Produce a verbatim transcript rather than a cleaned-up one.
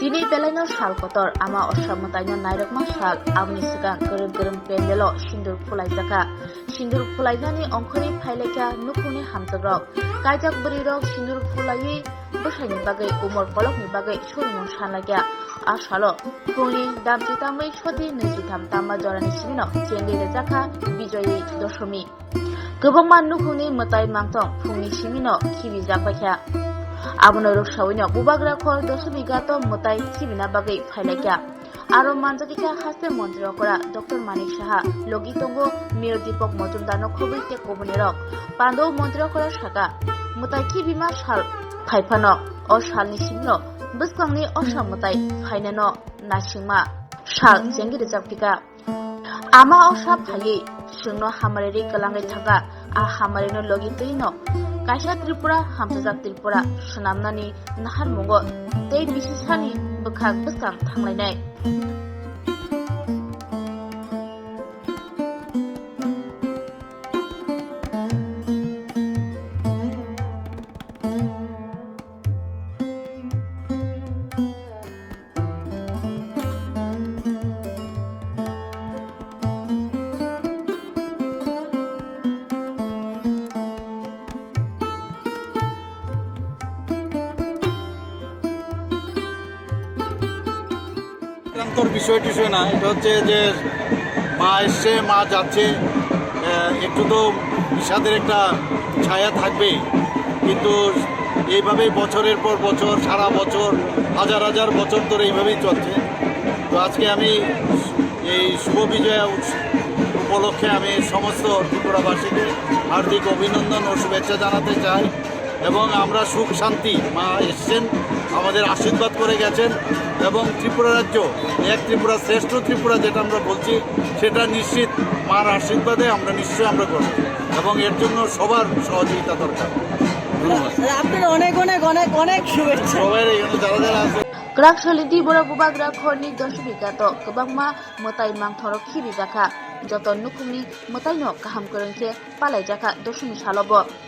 Tini belaino sal kotor, ama Osa mwtaino nairokma sal, aboni swkang kwrwng kwrwng pendelo sindur phulaijakha. Sindur phulainani ongkhorwi phailaikha nukhungni hamjakrok. Kaijak bwrwirok sindur phulaiwi bwsaini bagwi, umor kolokni bagwi surimung sanlaikha. A salo phungni damchi tamwi soti nwi chitham tama jorani simino chengwi rwjakha Bijoyi Dosomi. Kwbangma nukhungni mwtai mangthong phungni simino khibijak baikha. Abono rwksawino bubagra khor Dosomi ghato mwtai khibina bagwi phailaikha. Aro manjakikha haste montri okra Doctor Manik Saha, logi tongo Mayor Deepak Majumdarno khobwi tei kubunirok. Pando montri okra saka, mwtai khibima sal phaiphano, o salni simino bwskangni osa mwtai phainano naisingma sal chengwi rwjakphika. Ama Osa phaiwi chwngno hamari ri kwlangwi thangkha. A hamarino logi twino kaisa Tripura, hamchajak Tripura swnamnani naharmungo tei bisisani bwkhak bwskang thanglainai. আক্রান্তর বিষয় টিষয় না, এটা হচ্ছে যে মা এসছে, মা যাচ্ছে, আহ, একটু তো বিষাদের একটা ছায়া থাকবেই, কিন্তু এইভাবেই বছরের পর বছর, সারা বছর, হাজার হাজার বছর ধরে এইভাবেই চলছে। তো আজকে আমি এই শুভ বিজয়া উৎস-, উপলক্ষে আমি সমস্ত ত্রিপুরাবাসীকে হার্দিক অভিনন্দন ও শুভেচ্ছা জানাতে চাই। এবং আমরা সুখ শান্তি, মা এসছেন, আমাদের আশীর্বাদ করে গেছেন, এবং ত্রিপুরা রাজ্য, এক ত্রিপুরা শ্রেষ্ঠ ত্রিপুরা যেটা আমরা বলছি, সেটা নিশ্চিত মার আশীর্বাদে আমরা নিশ্চয়ই আমরা করব, এবং এর জন্য সবার সহযোগিতা দরকার। ধন্যবাদ। আপনার অনেক অনেক অনেক অনেক শুভেচ্ছা। সবাই এখানে যারা যারা আছে। Kwrak saliti borok bubagra khorni Dosomi ghato kwbangma mwtai mangthorok khibijakha. Joto nukhungni mwtaino kaham kwrwng khe palaijakha Dosomi salobo.